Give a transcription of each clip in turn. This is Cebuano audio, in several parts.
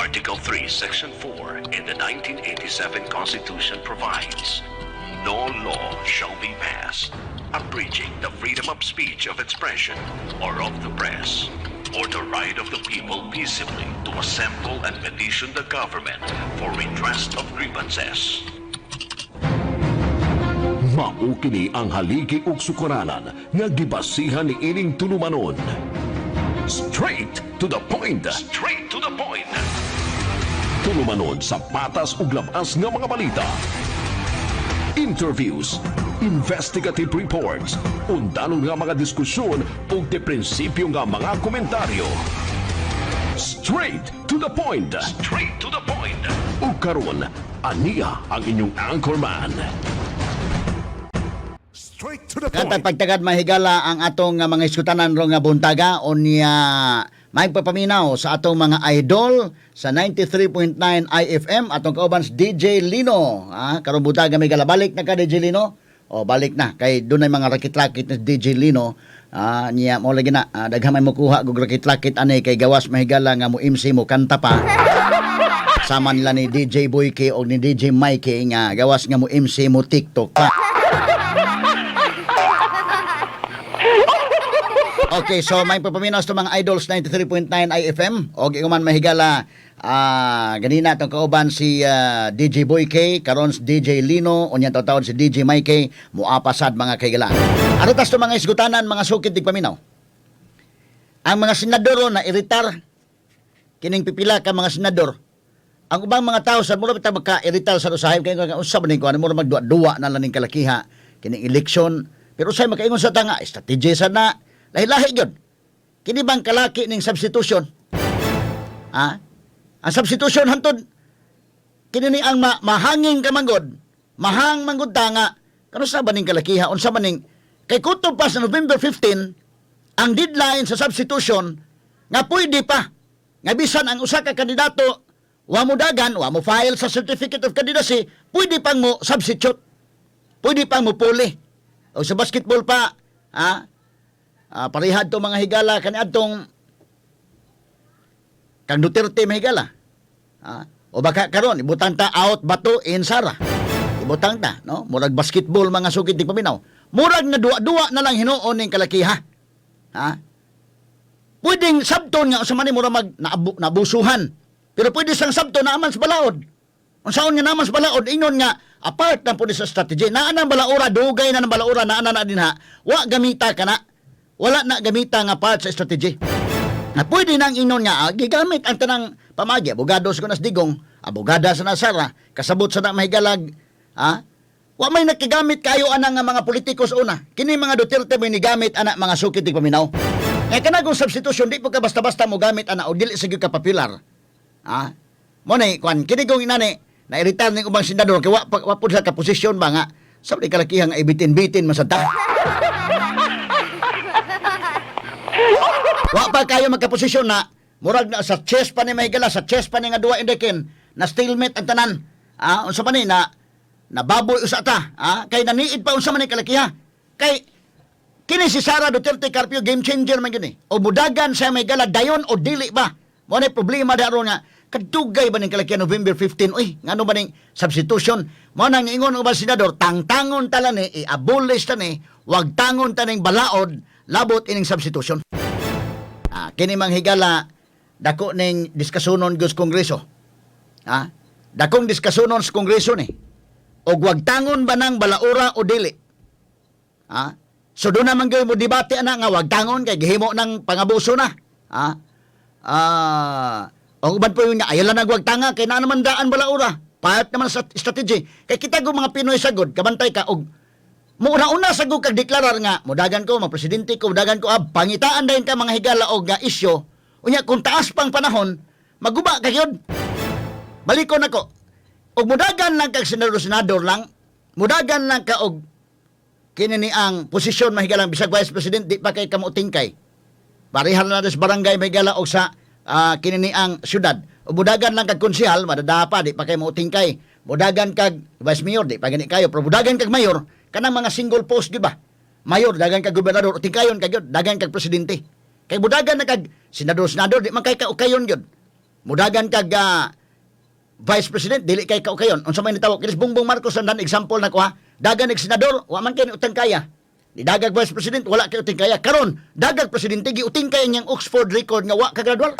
Article 3, Section 4 in the 1987 Constitution provides, "No law shall be passed abridging the freedom of speech, of expression, or of the press, or the right of the people peaceably to assemble and petition the government for redress of grievances." Mao kini ang haligi ug sukaranan nga gibasihan ni ining tulumanon. Straight to the point. Straight to the point. Tulumanon sa patas ug labas nga mga balita. Interviews, investigative reports, undanon nga mga diskusyon ug de prinsipyo nga mga komentaryo. Straight to the point. Straight to the point. Ug karon, aniya ang inyong anchorman. Straight to the Kantag point. Pagtagad, mahigala, ang atong nga mga iskutanan ro nga buntaga unya may papaminaw sa atong mga idol sa 93.9 IFM, atong kauban si DJ Lino. Ah, karong buntaga may balik na ka, DJ Lino. O balik na kay dunay mga rakit-rakit ni DJ Lino. Ah, niya mo lagi na, ah, daghan may mokuha og rakit-rakit ani kay gawas, mahigala, nga mo MC, mo kanta pa. Sama nila ni DJ Boyke o ni DJ Mikey nga gawas nga mo MC, mo TikTok pa. Okay, so may papaminaw sa mga idols 93.9 IFM. O man, mahigala, ganina itong kauban si DJ Boy K, karon si DJ Lino, unya tawon si DJ Mikey, muapasad, mga kaigala. Ano tas to mga isgutanan, mga sukit paminaw? Ang mga senador na iritar, kining pipila ka mga senador. Ang ubang mga tao sa mura bitaw magka-iritar sa usahay kay unsa ba ning kuan, mura magduwa-duwa na lang ning kalakiha kining eleksyon, pero usay makaingon sa tanga strategy sa na lahi-lahi gyud. Kini bang kalaki ning substitution? Ha? Ang substitution hantod kini ni ang mahangin ka manggod. Mahang manggod ta nga kano sa ba ning kalakiha, unsa ba ning kay kutob pa sa November 15 ang deadline sa substitution nga pwede pa nga bisan ang usa ka kandidato wa mo dagan, wa mo file sa certificate of candidacy, pwede pang mo substitute. Pwede pang mo puli. O sa basketball pa, ha? Ah, parehad to, mga higala, kani adtong kang Duterte, mahigala. Ha? O baka karon ibutang ta out Bato, in Sara. Ibutang ta, no? Murag basketball, mga sukid di paminaw. Murag na duwa-duwa na lang hinuon ning kalakiha. Ha? Pwedeng sabton nga sa man mura mag nabusuhan. Pero pwede sang sabton na aman sa balaod. Unsaon nga naman sa balaod, ingon nga apart na pud sa strategy. Naa nang balaura, dugay na ng balaura, naa na na din ha. Wa gamita ka na. Wala na gamita nga part sa strategy. Na pwede nang ingon nga, gigamit ang tanang pamagi. Abogado sa kunas Digong, abogada sa Nasara, kasabot sa na mahigalag, ha? Wa may nakigamit kayo ana nga mga politiko sa una. Kini mga Duterte may nigamit ana, mga sukit di paminaw. Nga kanagong substitution di po ka basta-basta mo gamit ana o dili sa gyud ka popular. Ha? Mo na kuan kini kong inani na iritar ning ubang senador kay wa pud sa ka posisyon ba nga sa di kalakihan nga ibitin-bitin man sad ta. Wa pa kayo magkaposisyon na murag na sa chess pa ni mahigala, sa chess pa ni nga duwa indekin na stalemate ang tanan. Ah, unsa pa ni na nababoy usa ta, ah, kay naniid pa unsa man ni kalakiha. Kay kini si Sara Duterte Carpio game changer man gyud ni. O mudagan siya, mahigala, dayon o dili ba? Mo na problema daro nga kadugay ba ning kalakihan November 15, uy, ngano ba ning substitution? Mo nang ingon ang ubang senador, tangtangon ta lang ni, i-abolish ta ni, wag tangon ta ning balaod labot ining substitution. Ah, kini mang higala dako ning diskasunon gyud sa Kongreso. Ha? Dakong diskasunon sa Kongreso ni. Og wag tangon ba nang balaura o dili? Ha? So doon naman gyud mo debate ana nga wag tangon kay gihimo ng pangabuso na. Ha? Ah, ang uban po yung nga ayaw lang nagwag tanga kay naa naman daan balaura. Part naman sa strategy. Kay kita go mga Pinoy sagod, kabantay ka og muuna-una sa kag deklarar nga mudagan ko, mapresidente ko, mudagan ko, ah, pangitaan dayon ka, mga higala, og nga isyo. Unya kung taas pang panahon, maguba ka gyud. Balikon nako. Og mudagan lang kag senador, senador lang, mudagan lang ka og kini ni ang posisyon, mahigalang bisag vice president, di pa kay kamutingkay. Parehar na sa barangay, mahigala, og sa kini ni ang syudad. O mudagan lang kag konsehal, madada pa, di pa kay mutingkay. Mudagan kag vice mayor, di pa gani kayo. Pero mudagan kag mayor, kanang mga single post, di ba? Mayor, dagan kag gobernador, tingkayon kag yun, dagan kag presidente. Kay mudagan na kag senador, senador, di man kay ka ukayon yun. Mudagan kag Vice President, dili kay kaukayon. Unsa may nitawag kinis Bongbong Marcos, andan example na ko ha. Dagan og senador, wa man kay utang kaya. Di dagag Vice President, wala kay uting kaya. Karon, dagag presidente giuting kay niyang Oxford record nga wa ka gradual.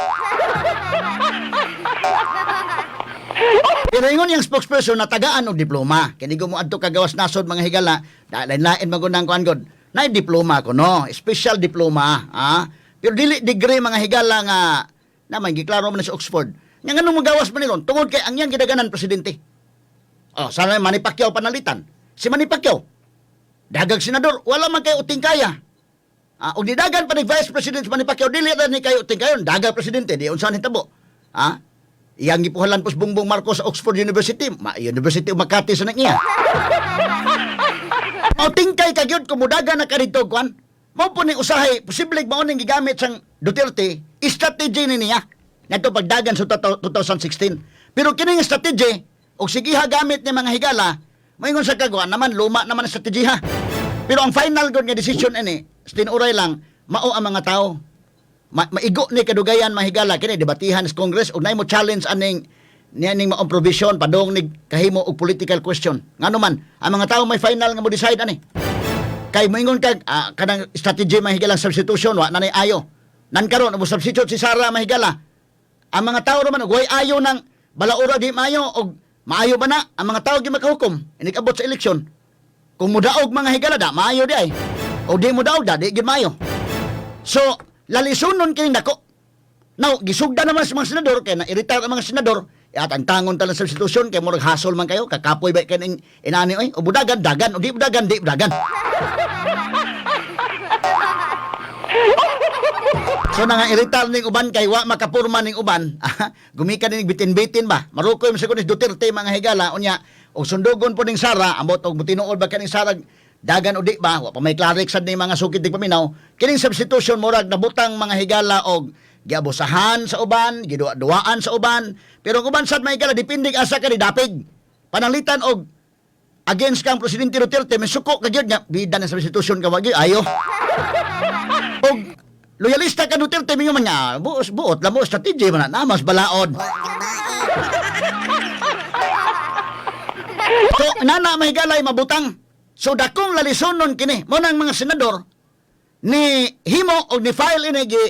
Pero ingon niyang spokesperson na tagaan og diploma. Kini mo adto ka gawas nasod, mga higala, lain-lain man gud nang kuan gud. Nay diploma ko no, special diploma, ah. Pero dili degree, mga higala, nga naman giklaro man sa Oxford. Nya nganong magawas man nilon tungod kay ang iyang gidaganan presidente. Oh, sana Manny Pacquiao panalitan. Si Manny Pacquiao, dagag senador, wala man kay uting kaya. Ah, og nidagan pa ni Vice President si Manny Pacquiao, dili ra ni kayo uting kayon, dagag presidente, di unsa nitabo. Ah, iyang gipuhalan po si Bongbong Marcos sa Oxford University, University of Makati sa niya. O tingkay ka gyud kung mudagan na ka dito kuan. Mao po ni usahay posible mao ning gigamit sang Duterte strategy ni niya ngadto pagdagan sa 2016. Pero kining strategy og sigiha gamit ni mga higala, moingon sa kagwa naman luma naman ang strategy ha. Pero ang final gud nga decision ini, tinuray lang mao ang mga tao. Maigo ni kadugayan, mahigala, kini debatihan sa Congress ug nay mo challenge aning niya ning maong provision padung ni kahimo og political question. Ngano man ang mga tao may final nga mo decide ani. Kay moingon kag kanang strategy, mahigala, substitution, wa na nay ayo. Nan karon mo substitute si Sara, mahigala. Ang mga tao raman og way ayo ng balaura di maayo og maayo ba na ang mga tao gi makahukom inig abot sa eleksyon. Kung mudaog, mga higala, da maayo di ay. O di mudaog da di gid maayo. So, lalisunon kini dako. Now, gisugda naman sa mga senador kay na-irritar ang mga senador. At ang tangon talang substitution kay murag hasol man kayo, kakapoy ba kaning inani oy? O budagan, dagan, o di budagan, di budagan. So nga iritar ning uban kay wa makapurma ning uban, gumikan ning bitin-bitin ba. Marukoy mo sa ni Duterte, mga higala, unya og sundugon po ning Sara, ambot og tinuod ba kaning Sara dagan o di ba, wa pa may klarik sad ni mga sukid dig paminaw. Kining substitution murag nabutang, mga higala, og giabusahan sa uban, giduwa-duwaan sa uban, pero ang uban sad, mga higala, depende asa ka ni dapig. Pananglitan og against kang Presidente Duterte, may suko ka gyud nga bida na substitution ka wagi ayo. Og loyalista ka Duterte, mingon man nga buot buot la mo strategy man na mas balaod. So nana mahigalay mabutang. So dakong lalisonon kini mo nang mga senador ni himo og ni file ini gi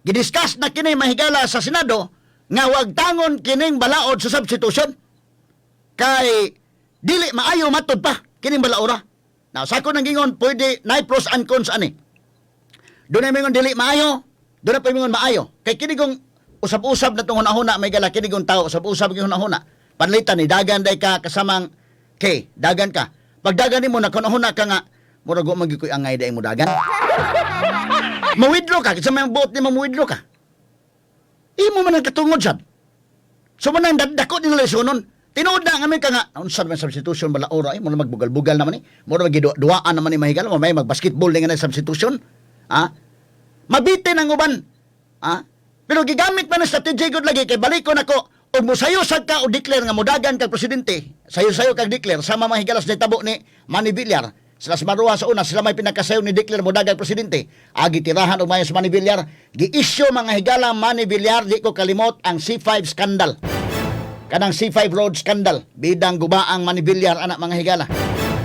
gidiscuss na kini, mahigala, sa Senado nga wag tangon kining balaod sa substitution kay dili maayo matud pa kining balaora. Now, sa ako nang gingon, pwede nay pros and cons ani. Doon ay mingon dili maayo, doon ay mingon maayo. Kay kini kong usab-usab na tong hunahuna, may gala kini kong tao usab-usab gyud hunahuna. Panlitan ni dagan day ka kasamang K, dagan ka. Pag dagan nimo nakunahuna ka nga murag wa man gyud koy angay day mo dagan. Mawidlo ka, sa may buot nimo mawidlo ka. Imo man ang katungod sad. So man ang dako din nila sunon. Tinuod na nga ka nga unsa man substitution balaora ay mo na magbugal-bugal naman ni. Mo na magiduaan naman ni, mahigala mo may magbasketball nga na substitution. Ah? Mabitin ang uban. Ah? Pero gigamit man ang strategy gud lagi kay balikon ako og mosayo sad ka o declare nga modagan kag presidente. Sayo-sayo kag declare sama mga higalas nitabo ni Manny Villar. Sila sa Marua sa una, sila may pinakasayo ni declare modagan presidente. Agi tirahan og mayo sa Manny Villar. Gi-issue, mga higala, Manny Villar, di ko kalimot ang C5 scandal. Kanang C5 road scandal. Bidang gubaang Manny Villar anak, mga higala.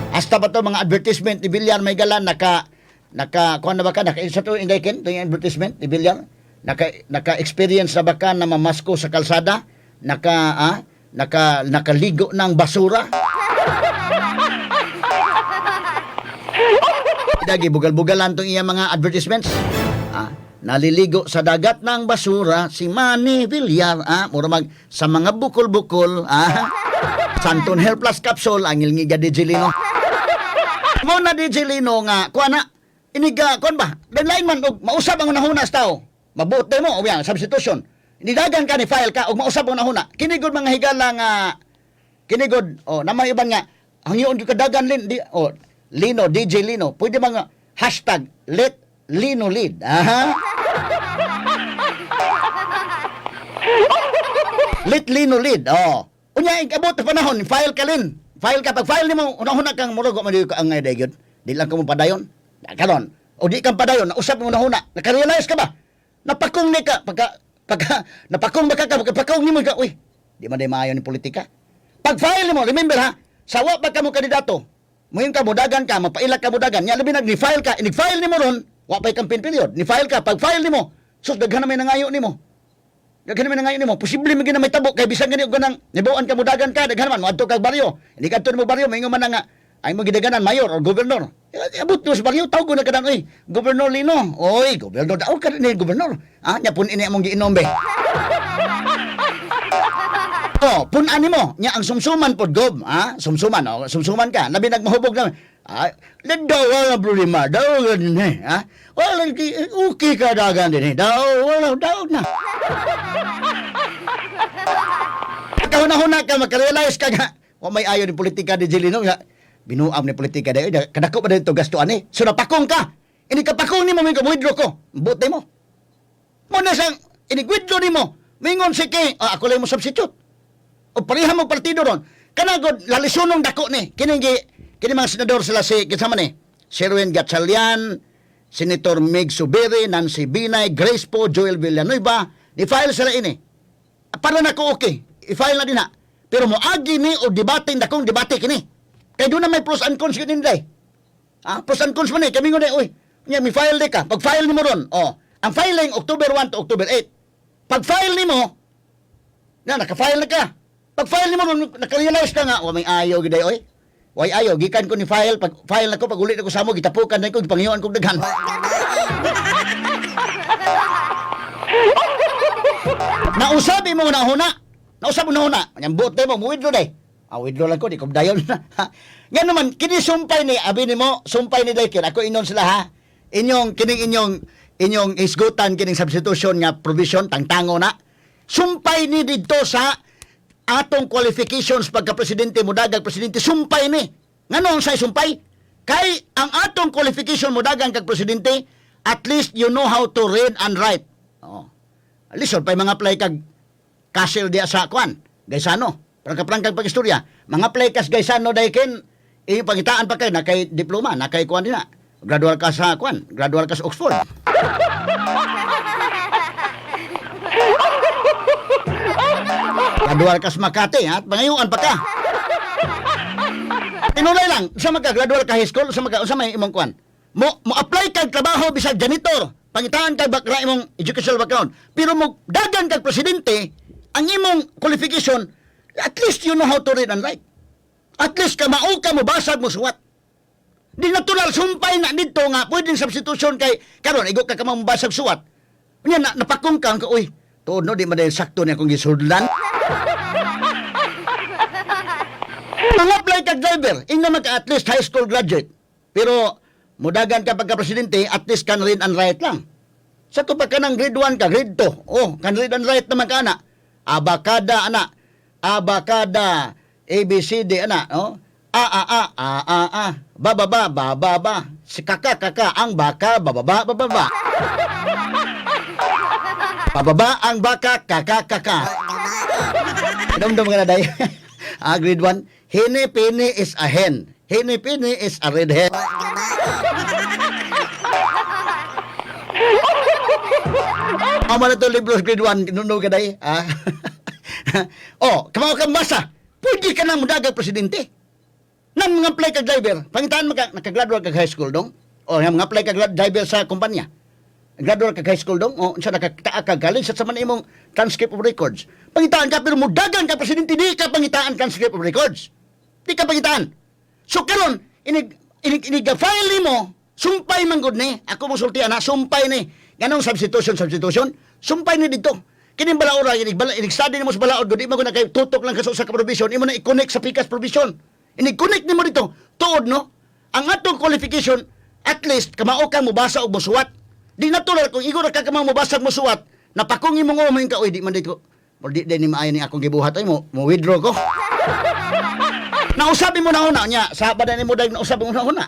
Hasta pa to mga advertisement ni Villar may gala naka naka kuan na ba ka naka sa to inday ken to yung advertisement ni Villar, naka naka experience na ba ka na mamasko sa kalsada, naka naka nakaligo ng basura. Dagi bugal-bugalan tong iya mga advertisements. Ah, naliligo sa dagat ng basura si Manny Villar, mura mag sa mga bukol-bukol, Santon Hair Plus Capsule ang ilngiga DJ Lino. Mo na DJ Lino nga kuan na iniga kuan ba? Lain man og mausab ang hunahuna sa tao. Mabuot mo o yan substitution. Nidagan ka ni file ka og mausab ang hunahuna. Kini gud, mga higala, nga kinigod oh namay iban nga hangyoon gyud kadagan lin di oh Lino, DJ Lino, pwede mga #LetLinoLead. Aha, let Lino lead. Oh, unya abot ang panahon file ka lin, file ka. Pag file nimo una-una kang murag man ka angay day gyud di lang ka mo padayon karon o di kang padayon, nausap mo na huna, nakarealize ka ba napakong ni ka pagka Pagka napakong ba ka, pagkapakong nimo ka, uy, di man day maayo ni politika. Pag file nimo, remember ha, sa wa pa ka mo kandidato, moingon ka mudagan ka, mapailak ka mudagan, nya labi nag ni file ka, ni file nimo ron, wa pay campaign period, ni file ka, pag file nimo, sus, daghan na may nangayo nimo. Daghan na may nangayo nimo, posible man gyud na may tabo kay bisan gani og ganang nibuan ka, mudagan ka, daghan man moadto kag baryo. Hindi kadto nimo baryo, maingon man na nga ay mo gidaganan mayor or gobernador. Eh, abot mo sa baryo, tawag na ka oy, Gobernador Lino. Oy, gobernador daw ka ni gobernador. Ah, nya pun ini among giinom be. Oh, pun-an nimo nya ang sumsuman pod gob, ha? Sumsuman, oh, sumsuman ka. Labi nagmahubog na. Ah, daw wala problema, daw ganun eh, ha? Wala okay ka dagan din eh. Daw wala daw na. Kahuna-huna ka, makarealize ka nga. Wa may ayo ni politika ni Jelino nga. Binuam ni politika dayo, kadako pa dito gastuan eh. So napakong ka. Ini kapakong nimo mo withdraw ko. Buti mo. Mo na siyang inig-withdraw nimo. Mingon si kay, ah, ako lang mo substitute. O pareha mo partido ron. Kana god lalisunong dako ni. Kini gi kini mga senador sila si kinsa man ni? Sherwin Gatchalian, Senator Mig Zubiri, Nancy Binay, Grace Poe, Joel Villanueva, ni file sila ini. Para na ko okay. I-file na din na. Pero moagi ni o debate dakong debate kini. Kay doon na may pros and cons yun inday. Ah, pros and cons man eh. Kami ngunay, uy, nya mi file di ka. Pag file nimo ron, oh, ang filing October 1 to October 8. Pag file nimo, na naka-file na ka. Pag file nimo ron, naka-realize ka nga, wa may ayaw giday oy. Way ayaw, gikan ko ni file, pag file na ko, pag uli na ko sa mo, gitapukan na ko, gipangiyuan kog daghan. Nausabi mo na huna. Nausab mo na huna. Ang buot mo, mo-withdraw day. Ah, withdraw lang ko, di ko dayon na. Nga naman, kini sumpay ni, abi ni mo, sumpay ni Daykin, ako inon sila ha. Inyong, kining inyong, inyong isgutan, kining substitution nga provision, tangtango na. Sumpay ni didto sa atong qualifications pagka presidente, mudagang presidente, sumpay ni. Nganong say sumpay? Kay ang atong qualification mudagang kag presidente, at least you know how to read and write. Oo. Lisod pa mga apply kag castle diya sa kwan, Gaisano. Prangka-prangkag pag-istorya. Mga apply kas Gaisano dayken, ipangitaan pa kay na kay diploma, na kay kwan din na. Gradual ka sa kwan, gradual ka sa Oxford. Gradual ka sa Makati, ha? At pangayuan pa ka. Tinulay lang, sa magka gradual ka high school, sa magka sa may imong kwan. Mo apply kag trabaho bisag janitor, pangitaan kag background imong educational background. Pero mo dagan kag presidente, ang imong qualification, at least you know how to read and write. At least ka mao ka mo basag mo suwat. Di natural sumpay na dito nga pwedeng substitution kay karon igo ka kamang basag suwat. Unya na napakong ka uy. Tuod no di man dahil sakto niya akong gisudlan. Mga apply kag driver, ingna man ka at least high school graduate. Pero mudagan ka pagka presidente, at least can read and write lang. Sa to pa ka ng grade 1 ka, grade 2. Oh, can read and write naman ka ana. Abakada ana. Abakada A B C D ana, no? A A A A A A. Ba ba ba ba ba ba. Si kaka kaka ang baka ba ba ba ba ba ba. Pababa ang baka kaka kaka. Dumdum ka na day. Ah, grade 1. Hini pini is a hen. Hini pini is a red hen. Amo na to libro sa grade 1, kinuno ka day. Ah. Oh, kamao kang basa. Pwede ka na mudagang presidente. Nang mga apply ka driver, pangitaan mo ka, nakagraduate ka high school dong. O, nga mga apply ka driver sa kumpanya. Graduate ka high school dong, o unsa nakataa ka college sa man imong transcript of records. Pangitaan ka pero mudagan ka presidente, di ka pangitaan transcript of records. Di ka pangitaan. So karon inig inig inig file nimo, sumpay man gud ni. Ako mo sulti ana, sumpay ni. Ganong substitution substitution, sumpay ni didto. Kining balaora inig bala inig study nimo sa balaod gud di man gud na kay tutok lang ka sa usa ka provision, imo na i-connect sa pikas provision. Inig connect nimo dito. Tuod no. Ang atong qualification at least kamao ka mobasa og mosuwat. Di natural kung igor ka kamao mobasa og mosuwat, napakong imong umoy ka oy di man dito. Mo di din ni maayo ni akong gibuhat ay mo withdraw ko. Nausabi mo na una niya, sa ba na nimo dahil nausabi mo na una.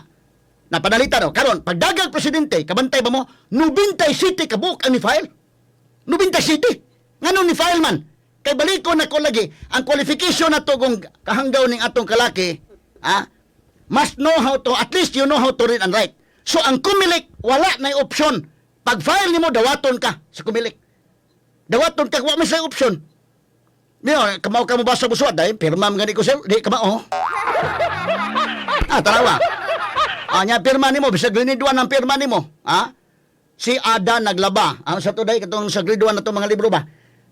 Napanalita daw. Karon, pagdagang presidente, kabantay ba mo? 97 ka buok ang ni-file. 97. Nganong ni-file man? Kay baliko na ko lagi, ang qualification na to kung kahanggaw ning atong kalaki, ah, must know how to, at least you know how to read and write. So ang Comelec, wala na option. Pag file nimo, dawaton ka sa Comelec. Dawaton ka, wa man sa option. Niyo, kamao ka mo basa mo suwat, dahil pirma man gani ko sir, di kamao. Ah, tarawa. Ah, nya pirma nimo bisag grade 1 ang pirma nimo, ha? Si Ada naglaba. Ah, sa to day katong sa grade 1 na to mga libro ba?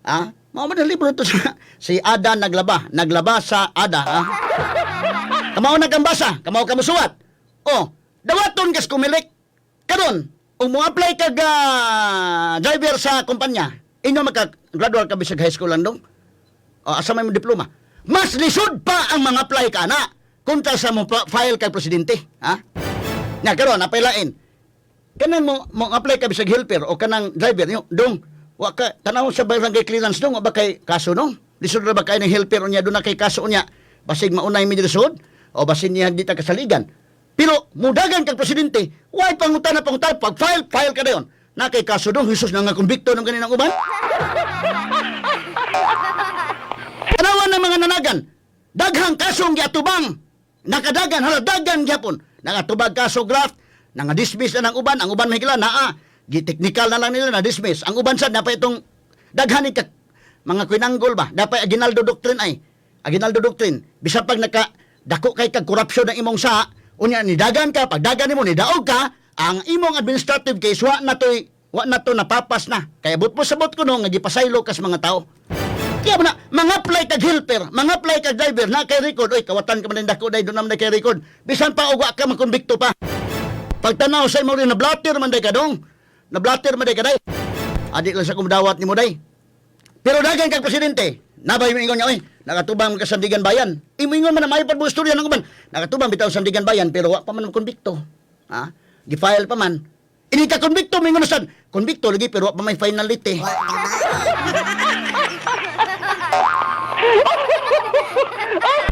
Ah, mao man ang libro to sa si Ada naglaba, naglaba sa Ada, ha? Kamao na kang basa, kamao ka mosuwat. Oh, dawaton kas kumilik. Karon, kung mo-apply kag driver sa kumpanya, inyo maka-graduate ka bisag high school lang dong. O, asa may mo diploma. Mas lisod pa ang mga apply ka na kontra sa mo file kay presidente, ha? Nya karon napailain. Kanang mo mo apply ka bisag helper o kanang driver nyo, dong wa ka tanaw sa barangay clearance dong, wa ba kay kaso dong? Lisod ra ba kay ng helper unya doon na kay kaso unya? Basig maunay mi lisod o basin niya di ta kasaligan. Pero mudagan kag presidente, way pangutana pangutana pag file file ka dayon. Na kay kaso dong, Hesus na nga konbikto ng kaninang uban. Tanawan ng mga nanagan. Daghang kasong giatubang. Nakadagan, hala, dagan gyapon. Nakatubag kaso graft, nanga-dismiss na ng uban, ang uban mahigala, naa. Gi-technical na lang nila, na-dismiss. Ang uban sad, dapat itong daghan ni ka, mga kwinanggol ba? Dapat Aguinaldo Doctrine ay. Aguinaldo Doctrine. Bisan pag naka, dako kay kag korupsyon ng imong sa, unya ni dagan ka, pag dagan nimo ni daog ka, ang imong administrative case wa na to'y wa na to napapas na. Kaya but mo sabot ko no nga gipasaylo kas mga tao. Kaya mo na, mga apply kag helper, mga apply kag driver, na kay record, oy, kawatan ka man din dako, dahil doon naman na kay record. Bisan pa, ugwa ka, makonbikto pa. Pagtanaw sa imo rin, nablatter man day ka dong. Nablatter man day ka day. Adi lang sa kumdawat ni mo day. Pero dagan kag presidente, nabay mo ingon niya, oy, nakatubang ka sa Sandigan Bayan. Imo ingon man na may mo istorya ng uban. Nakatubang bitaw sa Sandigan Bayan, pero wa pa man konbikto. Ha? Gi-file pa man. Ini ka konbikto, mingon na sad. Konbikto lagi, pero wa pa may finality.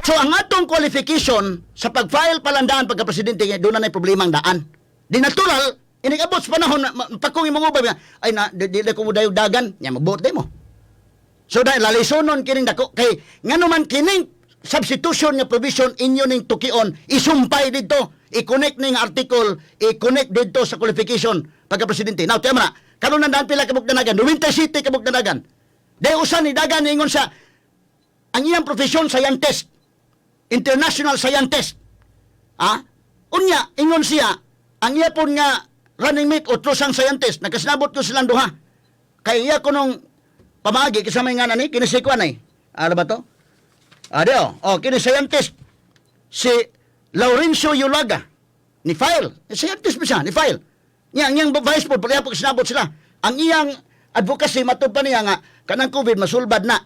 So ang atong qualification sa pag-file palandaan pagka-presidente, doon na problema ang daan. Di natural, inigabot sa panahon, na, pakong imong ubay, ay na, di, di, di ko mo dayog dagan, nya magbuot day mo. So dahil lalisonon kining dako kay ngano man kining substitution nga provision inyo ning tukion isumpay didto, i-connect ning article, i-connect didto sa qualification pagka presidente. Now tiyan mo na karon nandaan pila ka danagan, Nuwente City ka danagan. Dahil usan ni dagan ingon sa ang iyang profesyon scientist, international scientist. Ah? Unya, ingon siya, ang iya po nga running mate otro sang scientist, nagkasinabot ko silang duha. Kay iya ko nung pamagi, kasama nga na ni, kinisikwan ay. Ano ba to? Ah, di oh. Oh, kini scientist, si Laurencio Yulaga, ni file. Eh, scientist ba siya? Ni file. Niya, ang iyang vice board, pareha po kasinabot sila. Ang iyang advocacy, matod pa niya nga, kanang COVID, masulbad na.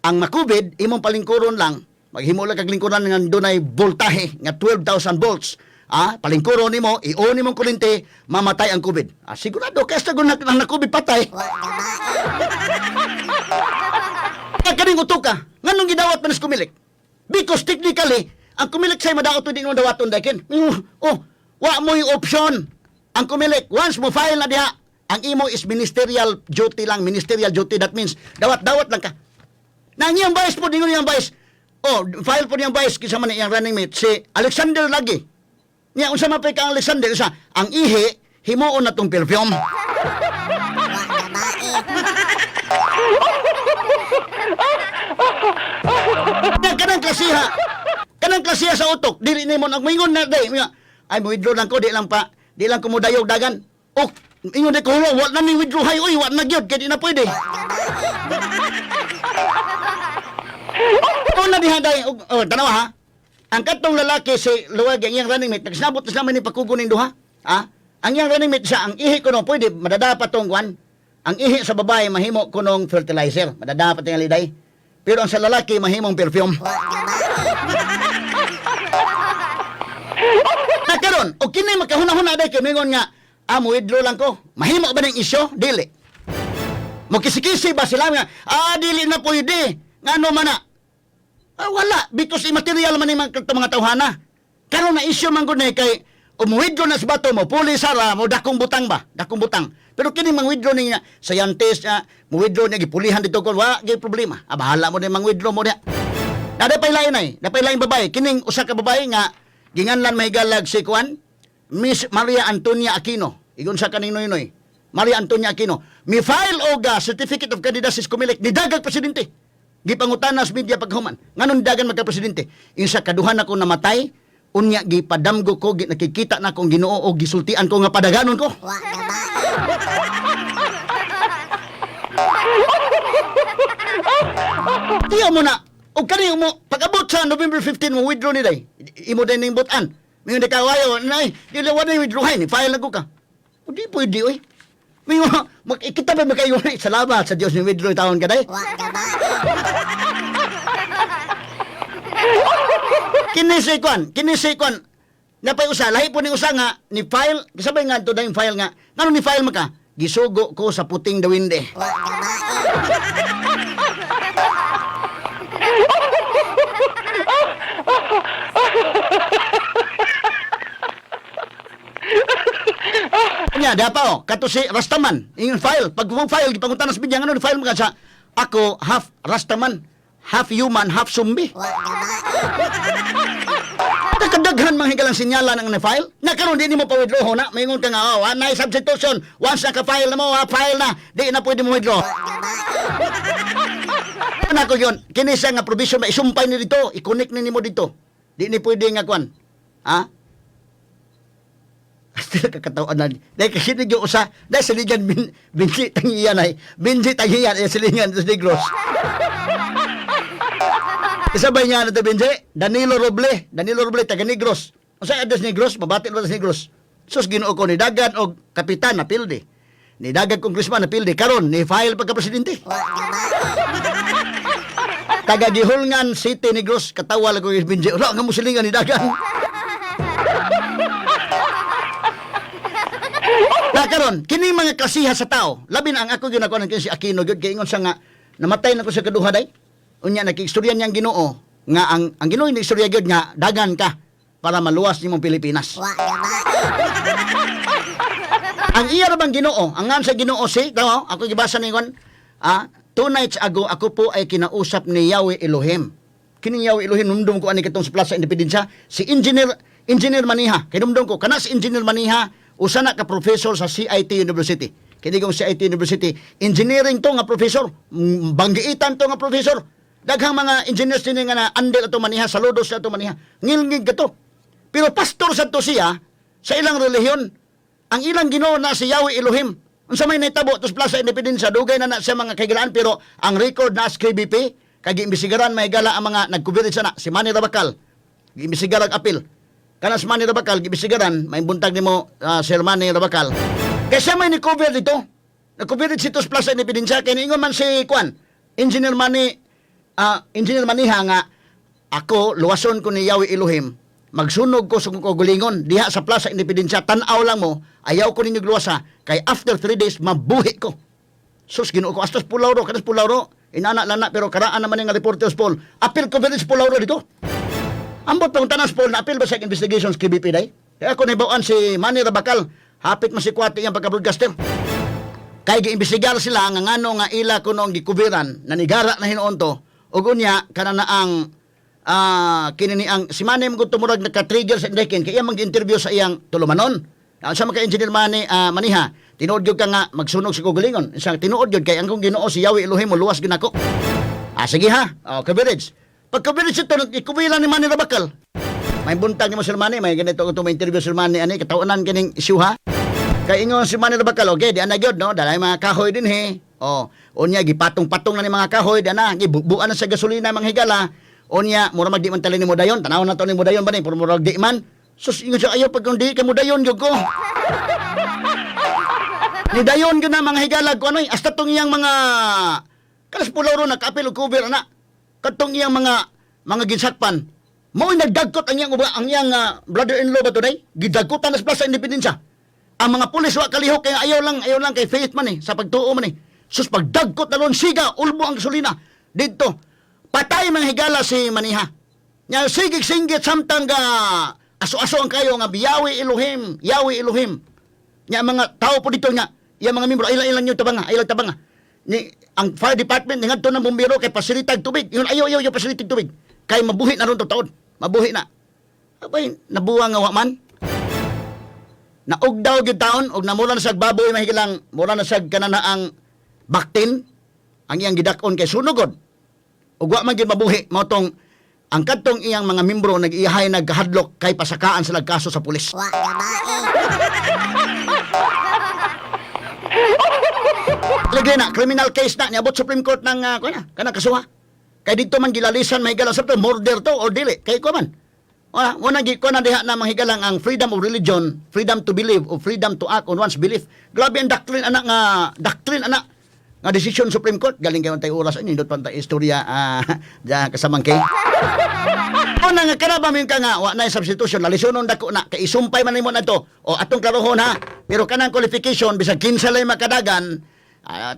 Ang ma-COVID, imong palingkuron lang, maghimo lang kag lingkuran nga dunay voltahe nga 12,000 volts. Ah, palingkuron nimo, i-on nimong kuryente, mamatay ang COVID. Ah, sigurado kaysa gun na, na COVID patay. Kaya kaning utok ka, nganong gidawat man sa kumilik? Because technically, ang kumilik sa'yo madaot din mo dawaton dakin. Oh, wa mo'y option. Ang kumilik, once mo file na diha, ang imo is ministerial duty lang, ministerial duty, that means dawat-dawat lang ka. Na ang iyang vice po, dingon iyang vice. Oh, file po niyang vice, kinsa man iyang running mate, si Alexander Lagi. Niya, unsa man pa ka Alexander, isa, ang ihi, himuon na tong perfume. Nga, kanang klasiha sa utok, dili nimo ang moingon na day, nga, ay mo withdraw lang ko, di lang pa, di lang ko mo dayog dagan. Oh, ingon di ko hulo, wa na ni withdraw hay, oy, wa na gyud kay di na pwede. Una diha day, oh, tanawa ha. Ang katong lalaki si Luwag, ang iyang running mate, nagsinabot na sila man ni pakugo ning duha. Ha? Ang iyang running mate siya, ang ihi ko no, pwede, madadapat tong kwan. Ang ihi sa babae, mahimo ko nung fertilizer. Madadapat yung liday. Pero ang sa lalaki, mahimong perfume. Na karon, o kini makahuna-huna day kay mingon nga, ah, mo withdraw lang ko. Mahimo ba ning isyo? Dili. Mo kisi-kisi ba sila nga, ah, dili na pwede. Ngano man na? Ah, wala. Because immaterial man yung mga tawhana. Karon na issue man gud na kay umuwithdraw na sa bato mo, puli sara mo dakong butang ba? Dakong butang. Pero kini mang withdraw niya, scientist niya, mo withdraw niya gipulihan dito ko, wa gyud problema. Ah, bahala mo din mang withdraw mo niya. Napay lain ay, napay lain babae. Kining usa ka babae nga ginganlan mahigalag si kuan, Miss Maria Antonia Aquino. Igon sa kaning noynoy. Maria Antonia Aquino. Mi file og certificate of candidacy sa Comelec, nidagag presidente. Gipangutana sa media paghuman. Nganong dagan magka presidente? Insa kaduhan ako namatay, unya gipadamgo ko, nakikita na akong Ginoo og gisultian ko nga padaganon ko. Wa na ba? Tiyo mo na. O kani mo, pag-abot sa November 15 mo withdraw ni day. Imo day ning butan. Mayon di ka wayo, nay, di la wala withdraw ni file lang ko ka. O di pwede oy. Mayon makikita ba makayo na salamat sa Dios ni withdraw taon ka day. Wa na ba? Kini si kwan, kini si kwan. Napay usa, lahi po ni usa nga ni file, kisabay nga to dayong file nga. Ngano ni file maka? Gisugo ko sa puting dawinde. Wa na ba? Nya, da pa oh, kato si Rastaman, yung file. Pag mo file, gipangutan sa media, ngano ni file mo ka sa ako half Rastaman, half human, half zombie. Wa na ba? Kadaghan mga higalang sinyala ng na-file. Na karon di nimo pa withdraw na. Maingon ka nga, oh, na substitution. Once naka-file na mo, ah, file na. Di na pwede mo withdraw. Wa na ba? Ano ko yun? Kini siya nga provision na isumpay ni dito, i-connect ni nimo dito. Di ni pwede nga kwan. Ha? Still kakatawan na. Dahil kasi ni usa, dahil silingan binji tangiyan ay. Binji tangiyan ay silingan sa Negros. Isabay niya na ito, Benji. Danilo Roble. Danilo Roble, taga Negros. Unsa address Negros? Mabati ba sa Negros? Sus, Ginoo ko, ni dagan og kapitan na pildi. Ni dagan congressman na pildi. Karon, ni file pagka presidente. Wa na ba? Taga Gihulngan City Negros, katawa lang ko yung Benji. Wala nga mo silingan ni dagan. Na karon, kini mga klasiha sa tao. Labi na ang ako ginakuha ng si Aquino gyud kay ingon siya nga namatay na ko sa kaduha day. Unya nakiistorya niya ang Ginoo nga ang Ginoo ni istorya gyud nga dagan ka para maluwas nimong Pilipinas. Wa na ba? Ang iya ra bang Ginoo, ang ngan sa Ginoo si, tao, ako gibasa ningon, ah, 2 nights ago ako po ay kinausap ni Yahweh Elohim. Kini Yahweh Elohim numdum ko ani katong sa Plaza Independencia, si Engineer Engineer Maniha. Kay numdum ko kana si Engineer Maniha, usa na ka professor sa CIT University. Kini kong CIT University, engineering to nga professor, banggiitan to nga professor. Daghang mga engineers dinhi nga na andel ato Maniha, saludos ato Maniha. Ngilngig kato. Pero pastor sa to siya sa ilang relihiyon. Ang ilang Ginoo na si Yahweh Elohim. Unsa may nahitabo tos Plaza Independencia, dugay na na siya mga kahigalaan pero ang record na sa KBP kay giimbestigaran mahigala ang mga nagkubirit sana si Manny Rabacal. Giimbestigaran apil. Kana si Manny Rabacal giimbestigaran, may buntag nimo Sir Manny Rabacal. Kay siya may ni-cover dito. Nag-coverage si tos Plaza Independencia kay niingon man si Kwan, Engineer Manny Engineer Maniha nga ako luwason ko ni Yahweh Elohim, magsunog ko sa kong kaugalingon diha sa Plaza Independencia, tan-aw lang mo, ayaw ko ninyo gluwasa kay after 3 days mabuhi ko. Sus, Ginoo ko, astos Pulauro, kanas Pulauro, inana lana pero karaan naman nga reporters Paul, appeal coverage Pulauro dito. Ambot pang tanas Paul na appeal ba sa investigations KBP day? Kaya ako nahibawaan si Manny Rabacal, hapit man si Kwati iyang pagka-broadcaster. Kay giimbestigar sila nga ngano nga ila kuno ang gikubiran, nanigara na hinuon to, ug unya kana na ang kini ni ang si Manny mo tumurag naka-trigger sa Enrique kay iyang mag-interview sa iyang tulumanon. Ang sa mga engineer Manny Maniha, tinuod gyud ka nga magsunog sa kugulingon. Isang tinuod gyud kay ang kong Ginoo si Yahweh Elohim mo luwas gyud nako. Ah, sige ha. Oh, coverage. Pag coverage ito, ikubilan ni Manny Rabacal. May buntag ni mo Sir Manny, may ganito ko may interview Sir Manny ani katawanan kining issue ha. Kay ingon si Manny Rabacal, okay, di ana gyud no, dalay mga kahoy din he. Oh, unya gipatong-patong na ni mga kahoy di ana, gibubuan na sa gasolina mga higala. Unya mura mag di man tali ni Mudayon, tanaw na to ni Mudayon ba ni, pero murag di man. Sus, ingon siya ayaw pag kung di kay Mudayon gyud ko. Ni dayon gyud na mga higala ko anoy, hasta tong iyang mga kanas pulaw ro nakaapil og cover ana. Kadtong iyang mga ginsakpan. Mao nagdagkot ang iyang ang iyang brother-in-law ba today? Gidagkotan na sa Plaza Independencia. Ang mga pulis wa kalihok kay ayaw lang kay faith man eh, sa pagtuo man eh. Sus pagdagkot na ron siga ulbo ang gasolina didto. Patay mga higala si Maniha. Nya sigig singgit samtang ga aso-aso ang kayo nga Yahweh Elohim, Yahweh Elohim. Nya mga tao po dito nga, iya mga membro ilang ilang yung tabanga, ilang tabanga. Ni ang fire department ngadto ng bumbero kay pasilitag tubig. Yun ayaw ayaw ayaw pasilitag tubig. Kay mabuhi na ron to taon. Mabuhi na. Abay, nabuwa nga wa man. Naugdaw gyud taon og namura na sag baboy, mahigalang mura na sag kanana ang baktin ang iyang gidak-on kay sunugod. Ug wa man gyud mabuhi mao tong ang kadtong iyang mga membro nag-iyahay, nagkahadlok kay pasakaan sila kaso sa pulis. Wa gabae. Lagi na, criminal case na, niabot Supreme Court ng, kuya na, kanang kasuha. Kay dito man gilalisan, mahigalang sa to, murder to, or dili, kay ko man. Wala, wala ko na diha na mahigalang ang freedom of religion, freedom to believe, o freedom to act on one's belief. Grabe ang doctrine, anak, nga, doctrine, anak, nga decision Supreme Court. Galing kayo tayo oras, ay, nindot pa tayo istorya, diyan kasamang kay. Una nga kana ba ka nga wa na substitution, lalisunon dako na kay isumpay man nimo na to o atong klarohon ha, pero kanang qualification bisag kinsa lay makadagan,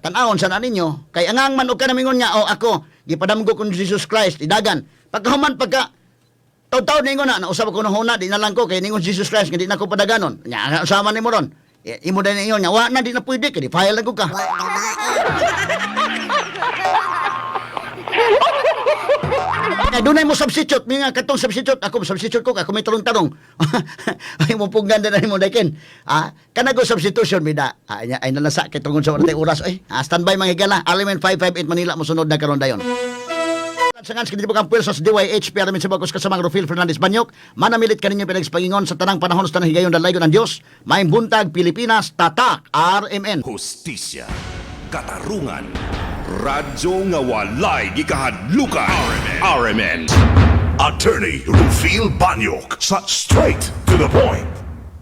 tan-awon sa na ninyo kay angang man og kana mingon nga, "O ako gipadamgo kon Jesus Christ," idagan pagkahuman pagka taw-taw ningon na nausab ko na di na lang ko kay ningon Jesus Christ nga di na ko padaganon nya, usama nimo ron. Imo din ingon nga wa na, di na pwede kay di file na ko ka. Wa gabae. Kay dunay mo substitute, may nga katong substitute, ako substitute ko, ako may tarong-tarong. Ay mo punggan na nimo dakin. Kana go substitution mida. Ay, ay nalasa kay tungod sa wala tay oras ay. Standby mga higala, Element 558 Manila mosunod na karon dayon. Sa nga sa kang puwersa sa DYH, pero min sa bagos kasamang Rufil Fernandez Banyok, manamilit kaninyo pinagspag-ingon sa tanang panahon sa tanang higayon dalaygon ng Dios, maayong buntag Pilipinas, tatak RMN. Hustisya, katarungan, radyo nga walay gikahadlukan. RMN. Attorney Rufil Banyok sa Straight to the Point.